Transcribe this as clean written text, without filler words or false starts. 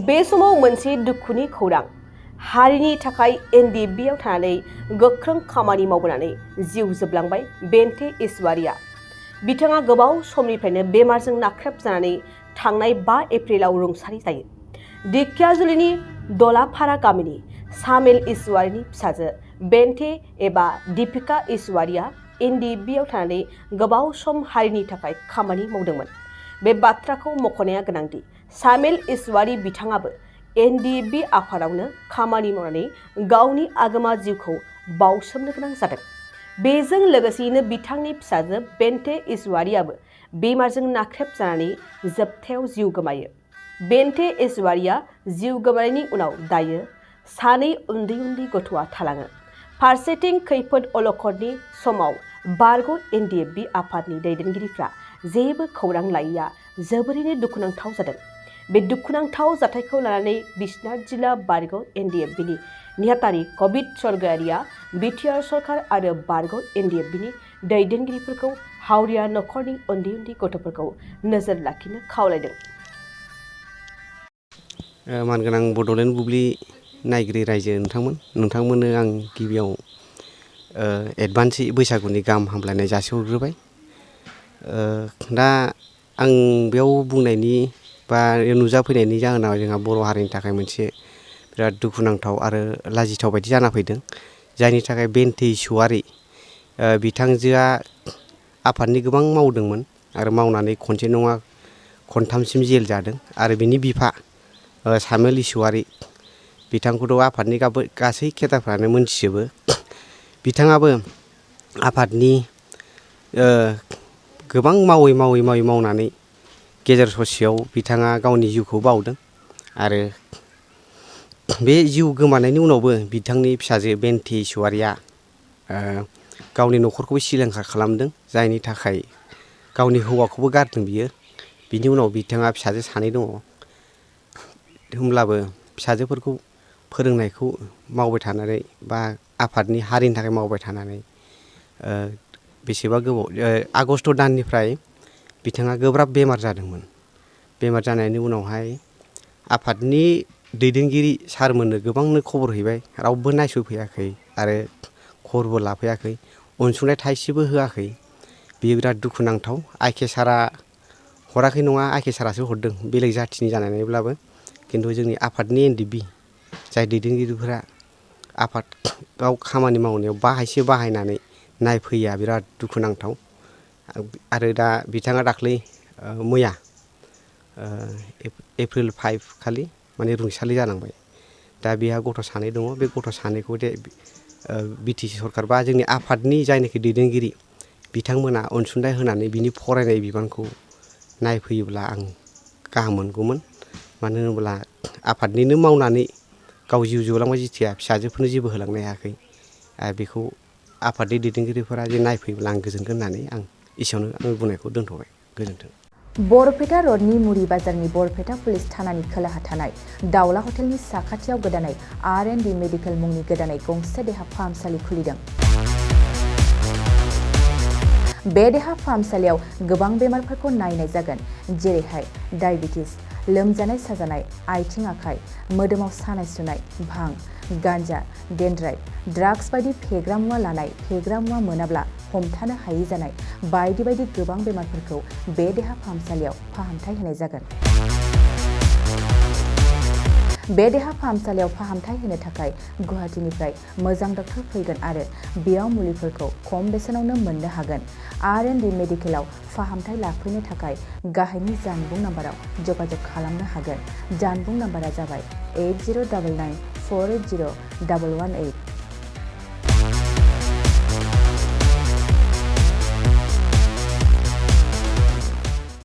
बे समाव मोनसे दुखुनि खौरां हारिनि थाखाय एनडिएफबीआव थानानै गोख्रों खामानि मावबोनानै जिउ जोबलांबाय बेन्थे इसवारिया। बिथाङा गोबाव समनिफ्रायनो बेमारजों नाख्रेबजानानै थांनाय 5 एप्रिलाव रुंसारि जायो। दिखियाजुलिनि दलाफारा गामिनि सामेल इसवारिनि फिसाजो बेन्थे एबा दीपिका इसवारिया एनडिएफबीआव थानानै गोबाव सम हारिनि थाखाय खामानि मावदोंमोन। बे बाथ्राखौ मख'नाया गोनांदि सामेल इसवारी बिथाङाबो एनडिएफबी आफादावनो खामानि मावनानै गावनि आगोमा जिउखौ बावसोमनो गोनां जादों। बेजों लोगोसेयैनो बिथांनि फिसाजो बेन्थे इसवारियाबो बेमारजों नाख्रेबजानानै जोबथायाव जिउ गोमायो। बेन्थे इसवारिया जिउ गोमानायनि उनाव दायो सानै उन्दै गथ'आ थालाङो। फारसेथिं खैफोद अलखदनि समाव बारग' एनडिएफबी आफादनि दैदेनगिरिफ्रा जेबो खौरां लायैया जोबोरैनो दुखुनांथाव जादों। बे दुखुनांथाव जाथायखौ लानानै बिश्वनाथ जिल्ला बारग' एनडिएफबीनि नेहाथारि कबिर सरगयारिया बिटिआर सरकार आरो बारग' एनडिएफबीनि दैदेनगिरिफोरखौ हावरिया नखरनि उन्दै गथ'फोरखौ नोजोर लाखिनो खावलायदों। मानगोनां बड'लेण्ड बुब्लि नायगिरि रायजो नोंथांमोननो आं गिबियाव एडभान्सै बैसागुनि गाहाम हामलायनाय जासिहरग्रोबाय। दा आं बेयाव बुंनायनि बा नुजाफैनायनि जाहोना जोंहा बर' हारिनि थाखाय मोनसे बिराद दुखुनांथाव आरो लाजिथाव बायदि जाना फैदों। जायनि थाखाय बेन्थे इसवारी बिथांजोआ आफादनि गोबां मावदोंमोन आरो मावनानै खनसे नङा खनथामसिम जेल जादों। आरो बिनि बिफा सामेल इसवारी बिथांखौथ' आफादनि गासै केडारफ्रानो मोनथिजोबो। बिथाङाबो आफादनि गोबां मावै मावनानै गेजेर ससेयाव बिथाङा गावनि जिउखौ बावदों। आरो बे जिउ गोमानायनि उनावबो बिथांनि फिसाजो बेन्थे इसवारिया गावनि न'खरखौबो सिलिंखार खालामदों। जायनि थाखाय गावनि हौवाखौबो गारदों बियो। बिनि उनाव बिथाङा फिसाजो सानै दङ। होमब्लाबो फिसाजोफोरखौ फोरोंनायखौ मावबाय थानानै बा आफादनि हारिनि थाखाय मावबाय थानानै बेसेबा गोबाव आगस्ट दाननिफ्राय बिथाङा गोब्राब बेमार जादोंमोन। बेमार जानायनि उनावहाय आफादनि दैदेनगिरि सारमोननो गोबांनो खबर हैबाय, रावबो नायस'फैयाखै आरो खबरबो लाफैयाखै, अनसुंथाइ थाइसेबो होआखै। बेयो बिराद दुखुनांथाव। आइके सारा हराखै नङा, आइके सारासो हरदों बेलेग जाथिनि जानानैब्लाबो। खिन्थु जोंनि आफादनि एनडिएफबी जाय दैदेनगिरिफोरा आफादाव खामानि मावनायाव बाहायसे बाहायनानै नायफैया बिराद दुखुनांथाव। आरो दा बिथाङा दाख्लै मैया एप्रिल 5 खालि माने रुंसारि जालांबाय। दा बेहा गथ' सानै दङ। बे गथ' सानैखौ बिटिसि सरकार बा जोंनि आफादनि जायनाखि दैदेनगिरि बिथांमोना अनसुंथाइ होनानै बिनि फरायनाय बिबानखौ नायफैयोब्ला आं गाहाम मोनगौमोन। मानो होनोब्ला आफादनिनो मावनानै गाव जिउ जोबलांबाय जिथिया फिसाजोफोरनो जेबो होलांनो हायाखै। बेखौ आफादनि दैदेनगिरिफोरा जे नायफैयोब्ला आं गोजोनगोन होननानै आं एसेयावनो आंनि बुंनायखौ दोनथ'बाय। गोजोन्थों। बरपेटा रडनि मुरि बाजारनि बरपेटा पुलिस थानानि खोलाहा थानाय दावला हटेलनि साखाथियाव गोदानै R&D मेडिकेल मुंनि गोदानै गंसे देहा फाहामसालि खुलिदों। बे देहा फाहामसालियाव गोबां बेमारफोरखौ नायनाय जागोन, जेरैहाय डायबिटिस, लोमजानाय साजानाय, आथिं आखाइ, मोदोमाव सानाय सुनाय, भां, गान्जा, डेन्ड्राइट, ड्राग्स बायदि फेग्रा मुवा लानाय, फेग्रा मुवा मोनाब्ला हमथानो हायै जानाय बायदि गोबां बेमारफोरखौ बे देहा फाहामसालियाव फाहामथाय होनाय जागोन। बे देहा फाहामसालियाव फाहामथाय होनो थाखाय गुवाहाटीनिफ्राय मोजां डक्टर फैगोन आरो बेयाव मुलिफोरखौ खम बेसेनावनो मोननो हागोन। R&D मेडिकेलाव फाहामथाय लाफैनो थाखाय गाहायनि जानबुं नाम्बाराव जगाजग खालामनो हागोन। जानबुं नाम्बारा जाबाय 8099 480 118।